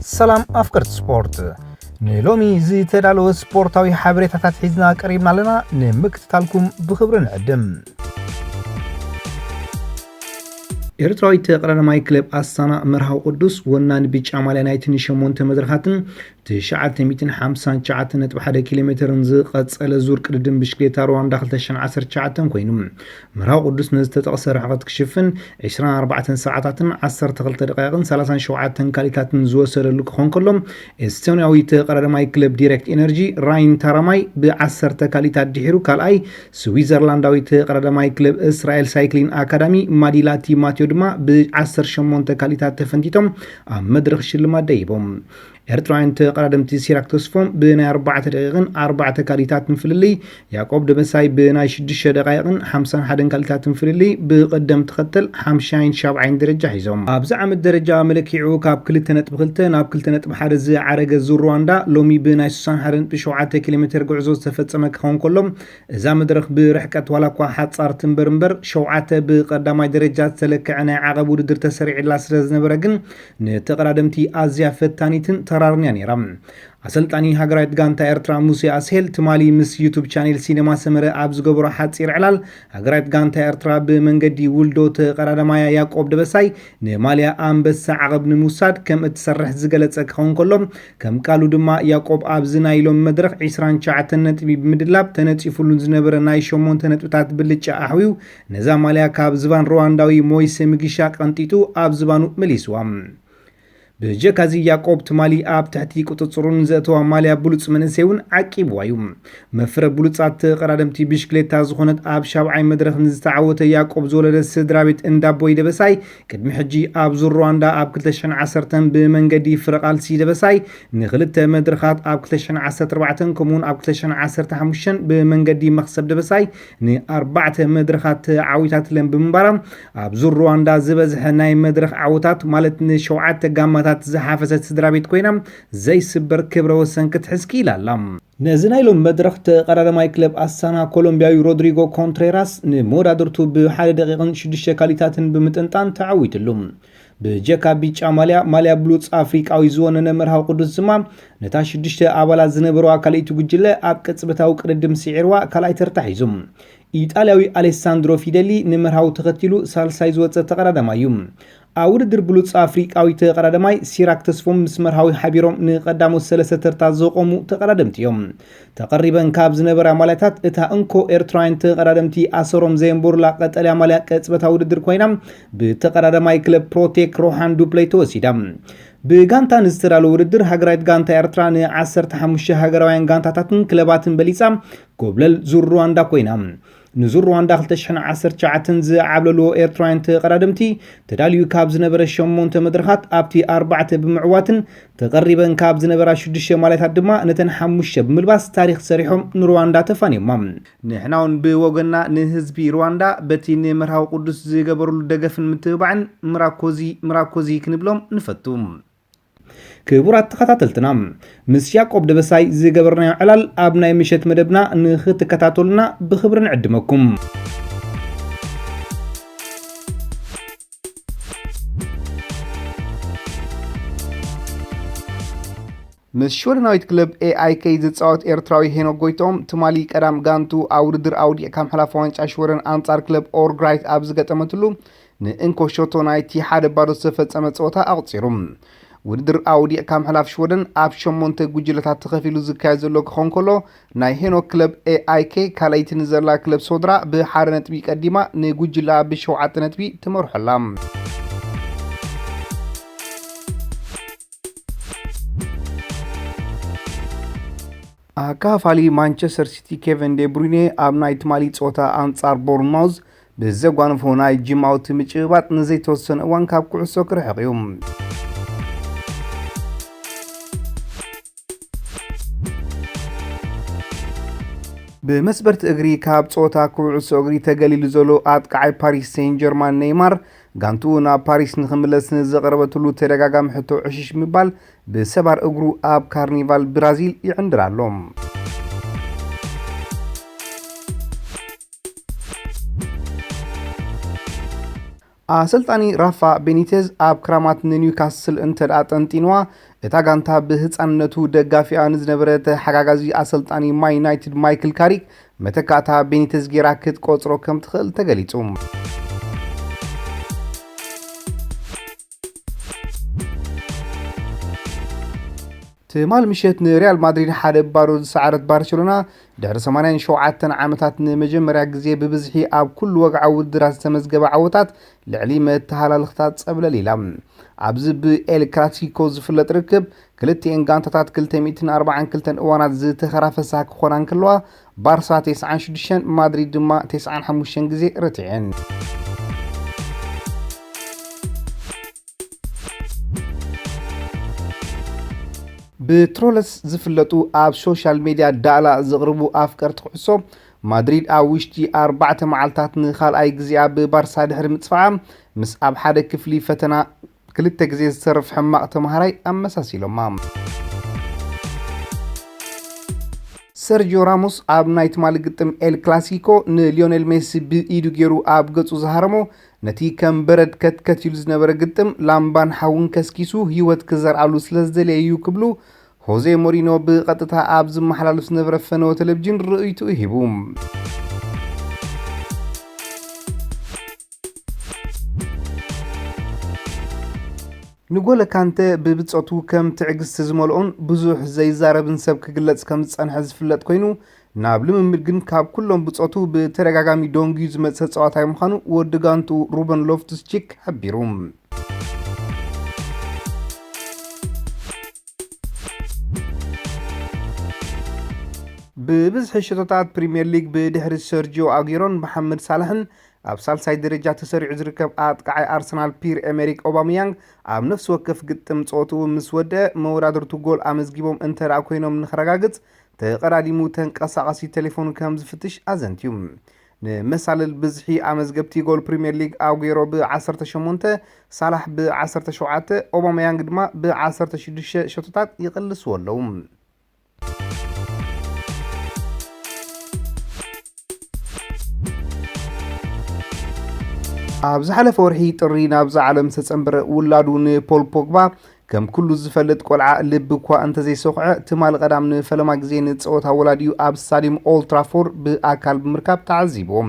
ሰላም ኣፍቀርቲ ስፖርት፣ ንሎሚ ዝተዳለወ ስፖርታዊ ሓበሬታታት ሒዝና ቀሪብና ኣለና። ንምክትታልኩም ብኽብሪ ንዕድም። ኤርትራዊት ተቐዳዳማይ ክለብ ኣስታና መርሃዊ ቅዱስ ወናኒ ብጫ ማልያ ናይትን ሸሞንተ መድረኻትን ትሽዓተ ሚእትን ሓምሳን ትሽዓተን ነጥቢ ሓደ ኪሎ ሜተርን ዝቐጸለ ዙር ቅድድም ብሽክሌታ ሩዋንዳ ክልተ ሽሕን ዓሰርተ ትሽዓተን ኮይኑ፣ መርሃዊ ቅዱስ ንዝተጠቕሰ ርሕቐት ክሽፍን ዕስራን ኣርባዕተን ሰዓታትን ዓሰርተ ክልተ ደቓይቕን ሰላሳን ሸውዓተን ካሊታትን ዝወሰደሉ ክኾን ከሎ፣ ኤስቶንያዊ ተቐዳዳማይ ክለብ ዲሬክት ኤነርጂ ራይን ታራማይ ብዓሰርተ ካሊታት ድሒሩ ካልኣይ፣ ስዊዘርላንዳዊ ተቐዳዳማይ ክለብ እስራኤል ሳይክሊን ኣካዳሚ ማዲላቲ ማቴዮ ድማ ብዓሰርተ ሸሞንተ ካሊታት ተፈንቲቶም ኣብ መድረኽ ሽልማት ደይቦም። ኤርትራውያን ተቐዳደምቲ ሲራክ ተስፎም ብናይ ኣርባዕተ ደቂቕን ኣርባዕተ ካሊታትን ፍልልይ፣ ያዕቆብ ደበሳይ ብናይ ሽዱሽተ ደቓይቕን ሓምሳን ሓደን ካሊታትን ፍልልይ ብቕደም ተኸተል ሓምሻይን ሻብዓይን ደረጃ ሒዞም። ኣብዚ ዓመት ደረጃ መለኪዑ ካብ ክልተ ነጥቢ ክልተ ናብ ክልተ ነጥቢ ሓደ ዝዓረገ ዙር ሩዋንዳ ሎሚ ብናይ ስሳን ሓደ ነጥቢ ሸውዓተ ኪሎ ሜተር ጉዕዞ ዝተፈጸመ ክኸውን ከሎ፣ እዛ መድረኽ ብርሕቀት ዋላ እኳ ሓጻር ትንበር እምበር፣ ሸውዓተ ብቐዳማይ ደረጃ ዝተለክዐ ናይ ዓቐብ ውድድር ተሰሪዕላ ስለ ዝነበረ ግን፣ ንተቐዳደምቲ ኣዝያ ፈታኒትን ተራርን እያ ነይራ። ኣሰልጣኒ ሃገራዊት ጋንታ ኤርትራ ሙሴ ኣስሄል ትማሊ ምስ ዩቱብ ቻኔል ሲነማ ሰመረ ኣብ ዝገበሮ ሓጺር ዕላል፣ ሃገራዊት ጋንታ ኤርትራ ብመንገዲ ውልዶ ተቐዳዳማያ ያዕቆብ ደበሳይ ንማልያ ኣንበሳ ዓቐብ ንምውሳድ ከም እትሰርሕ ዝገለጸ ክኸውን ከሎ፣ ከም ቃሉ ድማ ያዕቆብ ኣብዚ ናይ ሎሚ መድረኽ ዕስራን ትሽዓተን ነጥቢ ብምድላብ ተነጺፉሉ ዝነበረ ናይ ሸሞንተ ነጥብታት ብልጫ ኣሕዊዩ ነዛ ማልያ ካብ ዝባን ሩዋንዳዊ ሞይሰ ሚጊሻ ቀንጢጡ ኣብ ዝባኑ መሊስዋ። ብጀካዚ ያዕቆብ ትማሊ ኣብ ትሕቲ ቁጽጽሩ ንዘእተዋ ማልያ ብሉጽ መንእሰይ እውን ዓቂብዋ እዩ። መፍረ ብሉጻት ተቐዳደምቲ ብሽክሌታ ዝኾነት ኣብ ሻብዓይ መድረኽ ንዝተዓወተ ያዕቆብ ዝወለደ ስድራ ቤት እንዳቦይ ደበሳይ ቅድሚ ሕጂ ኣብ ዙር ሩዋንዳ ኣብ ክልተ ሽሕን ዓሰርተን ብመንገዲ ፍረቓልሲ ደበሳይ ንኽልተ መድረኻት ኣብ ክልተ ሽሕን ዓሰርተ ኣርባዕተን ከምኡውን ኣብ ክልተ ሽሕን ዓሰርተ ሓሙሽተን ብመንገዲ መኽሰብ ደበሳይ ንኣርባዕተ መድረኻት ተዓዊታትለን ብምንባራ ኣብ ዙር ሩዋንዳ ዝበዝሐ ናይ መድረኽ ዓወታት ማለት ንሸውዓተ ጋማታት ዝሓፈሰት ስድራ ቤት ኮይና ዘይስበር ክብረ ወሰን ክትሕዝ ክኢላ ኣላ። ነዚ ናይ ሎም መድረኽ ተቐዳዳማይ ክለብ ኣስታና ኮሎምቢያዊ ሮድሪጎ ኮንትሬራስ ንመወዳድርቱ ብሓደ ደቂቕን ሽዱሽተ ካሊታትን ብምጥንጣን ተዓዊትሉ። ብጀካ ቢጫ ማልያ፣ ማልያ ብሉጽ ኣፍሪቃዊ ዝወነነ መርሃዊ ቅዱስ ድማ ነታ ሽዱሽተ ኣባላት ዝነበርዋ ካልኣይቲ ጉጅለ ኣብ ቅጽበታዊ ቅድድም ስዒርዋ ካልኣይ ተርታ ሒዙ። ኢጣልያዊ ኣሌሳንድሮ ፊደሊ ንመርሃዊ ተኸቲሉ ሳልሳይ ዝወጸ ተቐዳዳማይ እዩ። ኣብ ውድድር ብሉጽ ኣፍሪቃዊ ተቐዳዳማይ ሲራክ ተስፎም ምስ መርሃዊ ሓቢሮም ንቐዳሞት ሰለስተ ተርታ ዘቖሙ ተቐዳደምቲ እዮም። ተቐሪበን ካብ ዝነበራ ማልያታት እታ እንኮ ኤርትራውያን ተቐዳደምቲ ኣሰሮም ዘየንበሩላ ቀጠልያ ማልያ ቅጽበታዊ ውድድር ኮይና ብተቐዳዳማይ ክለብ ፕሮቴክ ሮሃን ዱፕለይ ተወሲዳ። ብጋንታ ንዝተዳለወ ውድድር ሃገራዊት ጋንታ ኤርትራ ን ዓሰርተ ሓሙሽተ ሃገራውያን ጋንታታትን ክለባትን በሊጻ ጎብለል ዙር ሩዋንዳ ኮይና። ንዙር ሩዋንዳ ክልተ ሽሕን ዓሰርተ ትሽዓተን ዝዓብለልዎ ኤርትራውያን ተቐዳደምቲ ተዳልዩ ካብ ዝነበረ ሸሞንተ መድረኻት ኣብቲ ኣርባዕተ ብምዕዋትን ተቐሪበን ካብ ዝነበራ ሽዱሽተ ማልያታት ድማ ነተን ሓሙሽተ ብምልባስ ታሪኽ ሰሪሖም ንሩዋንዳ ተፋንዮማ። ንሕና እውን ብወገንና ንህዝቢ ሩዋንዳ በቲ ንመርሃዊ ቅዱስ ዝገበርሉ ደገፍን ምትብባዕን ምራኮዚ ምራኮዚ ክንብሎም ንፈቱ። ክቡራት ተኸታተልትና፣ ምስ ያዕቆብ ደበሳይ ዝገበርናዮ ዕላል ኣብ ናይ ምሸት መደብና ንኽትከታተሉና ብኽብሪ ንዕድመኩም። ምስ ሽወደናዊት ክለብ ኤኣይኬ ዝጻወት ኤርትራዊ ሄኖክ ጎይትኦም ትማሊ ቀዳም ጋንቱ ኣብ ውድድር ኣውዲቕካ ምሕላፍ ዋንጫ ሽወደን ኣንጻር ክለብ ኦርግራይት ኣብ ዝገጠመትሉ ንእንኮ ሾቶ ናይቲ ሓደ ባዶ ዝተፈጸመ ጸወታ ኣቑጺሩ። ውድድር ኣውዲቕካ ምሕላፍ ሽወደን ኣብ ሸሞንተ ጉጅለታት ተኸፊሉ ዝካየድ ዘሎ ክኸውን ከሎ፣ ናይ ሄኖክ ክለብ ኤኣይኬ ካልኣይቲ ንዘላ ክለብ ሶድራ ብሓደ ነጥቢ ቀዲማ ንጉጅላ ብሸውዓተ ነጥቢ ትመርሖ ኣላ። ኣካፋሊ ማንቸስተር ሲቲ ኬቨን ዴ ብሩይነ ኣብ ናይ ትማሊ ጸወታ ኣንጻር ቦርንማውዝ ብዘጓነፎ ናይ ጅማውቲ ምጭብባጥ ንዘይተወሰነ እዋን ካብ ኩዕሶ ክርሕቕ እዩ። ብመስበርቲ እግሪ ካብ ጸወታ ኩዕሶ እግሪ ተገሊሉ ዘሎ ኣጥቃዓይ ፓሪስ ሴን ጀርማን ኔይማር ጋንትኡ ናብ ፓሪስ ንኽምለስ ንዝቐረበትሉ ተደጋጋሚ ሕቶ ዕሽሽ ምባል ብሰባር እግሩ ኣብ ካርኒቫል ብራዚል ይዕንድር ኣሎ። ኣሰልጣኒ ራፋ ቤኒቴዝ ኣብ ክራማት ንኒውካስል እንተ ደኣ ጠንጢንዋ፣ እታ ጋንታ ብህጻንነቱ ደጋፊኣ ንዝነበረ ተሓጋጋዚ ኣሰልጣኒ ማይ ዩናይትድ ማይክል ካሪክ መተካእታ ቤኒቴዝ ጌራ ክትቆጽሮ ከም ትኽእል ተገሊጹ። ትማል ምሸት ንሪያል ማድሪድ ሓደ ባዶ ዝሰዓረት ባርሴሎና፣ ድሕሪ ሰማንያን ሸውዓተን ዓመታት ንመጀመርያ ግዜ ብብዝሒ ኣብ ኩሉ ወግዓዊ ውድድራት ዝተመዝገበ ዓወታት ልዕሊ መተሃላልኽታት ጸብለል ኢላ። ኣብዚ ብኤል ክላሲኮ ዝፍለጥ ርክብ፣ ክልቲኤን ጋንታታት ክልተ ሚእትን ኣርባዓን ክልተን እዋናት ዝተኸራፈሳ ክኾና እንከለዋ፣ ባርሳ ተስዓን ሽዱሽተን፣ ማድሪድ ድማ ተስዓን ሓሙሽተን ግዜ ረቲዐን። ብትሮለስ ዝፍለጡ ኣብ ሶሻል ሜድያ ዳእላ ዘቕርቡ ኣፍቀርቲ ኩዕሶ፣ ማድሪድ ኣብ ውሽጢ ኣርባዕተ መዓልታት ንኻልኣይ ግዜኣ ብባርሳ ድሕሪ ምጽፋዓ፣ ምስ ኣብ ሓደ ክፍሊ ፈተና ክልተ ግዜ ዝተርፍ ሕማቕ ተምሃራይ ኣመሳሲሎማ። ሰርጂዮ ራሞስ ኣብ ናይ ትማሊ ግጥም ኤል ክላሲኮ ንሊዮኔል ሜሲ ብኢዱ ገይሩ ኣብ ገጹ ዝሃረሞ፣ ነቲ ከም በረድ ከትከት ኢሉ ዝነበረ ግጥም ላምባን ሓውን ከስኪሱ ህይወት ክዘርኣሉ ስለ ዝደለየ እዩ ክብሉ ሆዜ ሞሪኖ ብቐጥታ ኣብ ዝመሓላለፍ ዝነበረ ፈነወ ቴሌቪዥን ርእይትኡ ሂቡ። ንጎለ ካንተ ብብጾቱ ከም ትዕግስቲ ዝመልኦን ብዙሕ ዘይዛረብን ሰብ ክግለጽ ከም ዝጸንሐ ዝፍለጥ ኮይኑ፣ ናብ ልምምድ ግን ካብ ኩሎም ብጾቱ ብተደጋጋሚ ደንጉዩ ዝመጸ ተጻዋታይ ምዃኑ ወዲ ጋንትኡ ሩበን ሎፍቱስ ቺክ ሓቢሩ። ብብዝሒ ሸቶታት ፕሪምየር ሊግ ብድሕሪ ሰርጂዮ ኣጉሮን መሓመድ ሳላሕን ኣብ ሳልሳይ ደረጃ ተሰሪዑ ዝርከብ ኣጥቃዓይ ኣርሰናል ፒር ኤሜሪክ ኦባመያንግ፣ ኣብ ነፍሲ ወከፍ ግጥም ጸወትኡ ምስ ወደአ፣ መወዳድርቱ ጎል ኣመዝጊቦም እንተ ደኣ ኮይኖም ንኸረጋግጽ፣ ተቐዳዲሙ ተንቀሳቓሲ ቴሌፎኑ ከም ዝፍትሽ ኣዘንትዩ። ንመሳልል ብዝሒ ኣመዝገብቲ ጎል ፕሪምየር ሊግ ኣጉሮ ብ ዓሰርተ ሸሞንተ፣ ሳላሕ ብ ዓሰርተ ሸውዓተ፣ ኦባመያንግ ድማ ብ ዓሰርተ ሽዱሽተ ሸቶታት ይቕልስዎ ኣለዉ። ኣብ ዝሓለፈ ወርሒ ጥሪ ናብዛ ዓለም ዝተጸንበረ ውላዱ ንፖል ፖግባ፣ ከም ኩሉ ዝፈልጥ ቆልዓ ልቢ እኳ እንተዘይሰኹዐ፣ ትማሊ ቀዳም ንፈለማ ግዜ ንጸወታ ወላዲኡ ኣብ ስታድዩም ኦልድ ትራፎርድ ብኣካል ብምርካብ ተዓዚብዎ።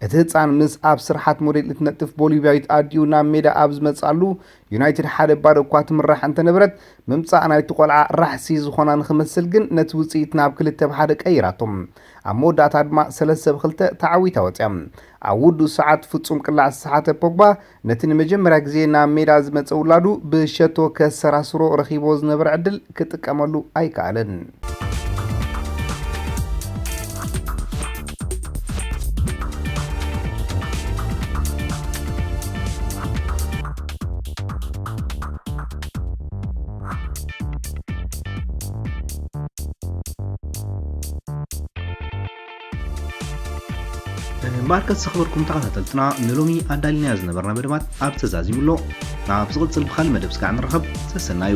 እቲ ህጻን ምስ ኣብ ስርሓት ሞዴል እትነጥፍ ቦሊቪያዊት ኣዲኡ ናብ ሜዳ ኣብ ዝመጽኣሉ፣ ዩናይትድ ሓደ ባዶ እኳ ትምራሕ እንተነበረት፣ ምምጻእ ናይቲ ቆልዓ ራሕሲ ዝኾና ንኽመስል ግን ነቲ ውጽኢት ናብ ክልተ ብ ሓደ ቀይራቶ። ኣብ መወዳእታ ድማ ሰለስተ ብ ክልተ ተዓዊታ ወጽያ። ኣብ ውዱእ ሰዓት ፍጹም ቅላዕ ዝተሰሓተ ፖግባ ነቲ ንመጀመርያ ግዜ ናብ ሜዳ ዝመጸ ውላዱ ብሸቶ ከሰራስሮ ረኺብዎ ዝነበረ ዕድል ክጥቀመሉ ኣይከኣለን። እምበኣርከስ ዘኽበርኩም ተኸታተልትና፣ ንሎሚ ኣዳሊናዮ ዝነበርና መደባት ኣብ ተዛዚሙ ኣሎ። ናብ ዝቕጽል ብኻልእ መደብ ስጋዕ ንራኸብ። ሰሰናዩ።